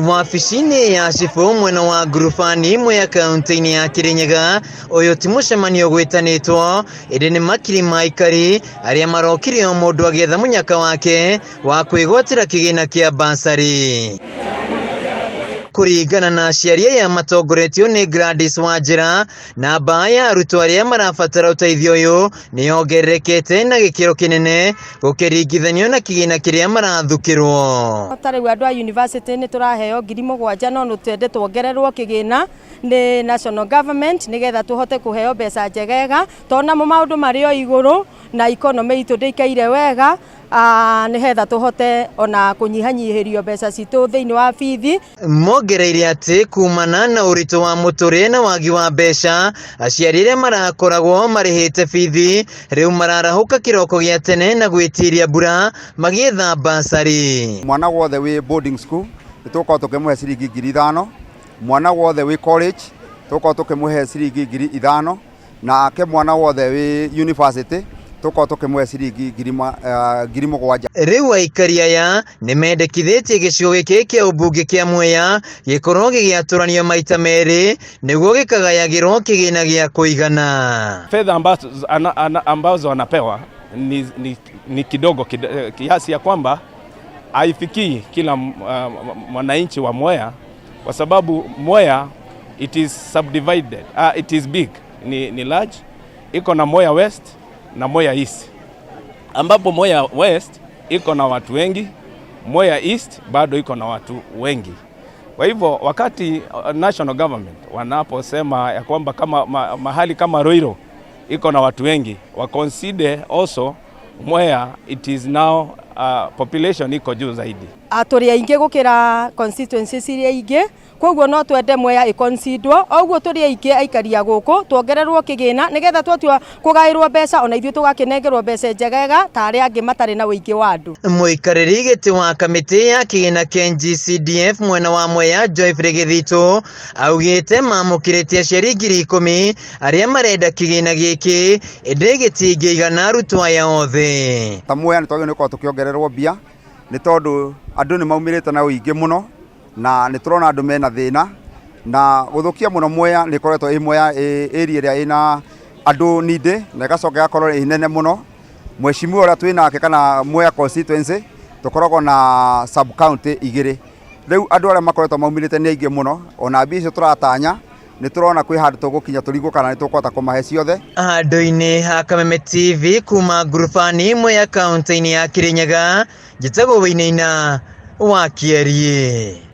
Wabici-inĩ ya cibũ mwena wa ngurubani imwe ya kaunti-inĩ ya Kirinyaga, ũyũ ti mũcemanio gwĩtanĩtwo, ĩndĩ nĩ makiri ma aikari arĩa marokire o mũndũ agĩetha mũnyaka wake wa kwĩgwatĩra kĩgĩna kĩa basarĩ. Kũringana na aciari aya matongoretio nĩ Gladys Wanjĩra, namba ya arutwo arĩa marabatara ũteithio ũyũ nĩ yongererekete na gĩkĩro kĩnene gũkĩringithanio na kĩgĩna kĩrĩa marathukĩrwo. Ta rĩu andũ a university nĩ tũraheo 7,000, no twende tuongererwo kĩgĩna nĩ national government nĩgetha tũhote kũheo mbeca njegega, tondũ namo maũndũ marĩ o igũrũ na economy itũ ndĩikaire wega, nĩgetha tũhote ona kũnyihanyihĩrio mbeca citũ thĩinĩ wa bithi. Mongereire atĩ kumana na ũritũ wa mũtũrĩre na wagi wa mbeca, aciari arĩa marakoragwo marĩhĩte bithi rĩu mararahũka kĩroko gĩa tene na gwĩtiria mbura magĩetha basarĩ. Mwana wothe wĩ boarding school nĩ tũgũkorwo tũkĩmũhe ciringi 5,000, mwana wothe wĩ college tũgũkorwo tũkĩmũhe ciringi 5,000, nake mwana wothe wĩ university tũgũkorwo tũkĩmũhe ciringi 7,000. Rĩu aikari aya nĩ mendekithĩtie gĩcigo gĩkĩ kĩa ũmbunge kĩa Mwea gĩkorwo gĩgĩatũranio maita merĩ nĩguo gĩkagayagĩrwo kĩgĩna gĩa kũigana. Fedha ambazo wanapewa ni kidogo kiasi ya kwamba haifikii kila mwananchi wa Mwea, kwa sababu Mwea it is subdivided, it is big, ni large, iko na Mwea West na Mwea East, ambapo Mwea West iko na watu wengi, Mwea East bado iko na watu wengi. Kwa hivyo wakati national government wanaposema ya kwamba kama mahali kama Ruiru iko na watu wengi, wa consider also Mwea it is now population iko juu zaidi. Tũrĩ aingĩ gũkĩra constituencies iria ingĩ, koguo no twende Mwea ĩconsiderwo, oguo tũrĩ aingĩ aikari a gũkũ tuongererwo kĩgĩna nĩgetha twatua kũgaĩrwo mbeca ona ithuĩ tũgakĩnengerwo mbeca njegega ta arĩa angĩ matarĩ na ũingĩ wa andũ. Mũikarĩri gĩtĩ wa kamĩtĩ ya kĩgĩna kĩa NGCDF mwena wa Mwea Joyfrey Gĩthitũ augĩte mamũkĩrĩte aciari 10,000 arĩa marenda kĩgĩna gĩkĩ ĩndĩ gĩtingĩigana arutwo aya othe. Ta Mwea nĩ twagĩrĩirwo nĩ gũkorwo tũkĩongererwo mbia nĩ tondũ andũ nĩ maumĩrĩte na ũingĩ mũno na nĩ tũrona andũ mena thĩna na gũthũkia mũno. Mwea nĩ ĩkoretwo ĩ Mwea area ĩrĩa ĩna andũ nindĩ na ĩgacoka ĩgakorwo ĩ nene mũno. Mheshimiwa ũrĩa twĩ nake kana Mwea constituency tũkoragwo na sub county igĩrĩ, rĩu andũ arĩa makoretwo maumĩrĩte nĩ aingĩ mũno, ona mbia icio tũratanya nĩ tũrona kwĩ handũ tũgũkinya tũrigwo kana nĩ tũkũhota kũmahe ciothe. Handũ-inĩ ha Kameme TV kuma ngurubani ĩmwe ya kaunti-inĩ ya Kirinyaga, njĩtagwo Wainaina wa Kĩeriĩ.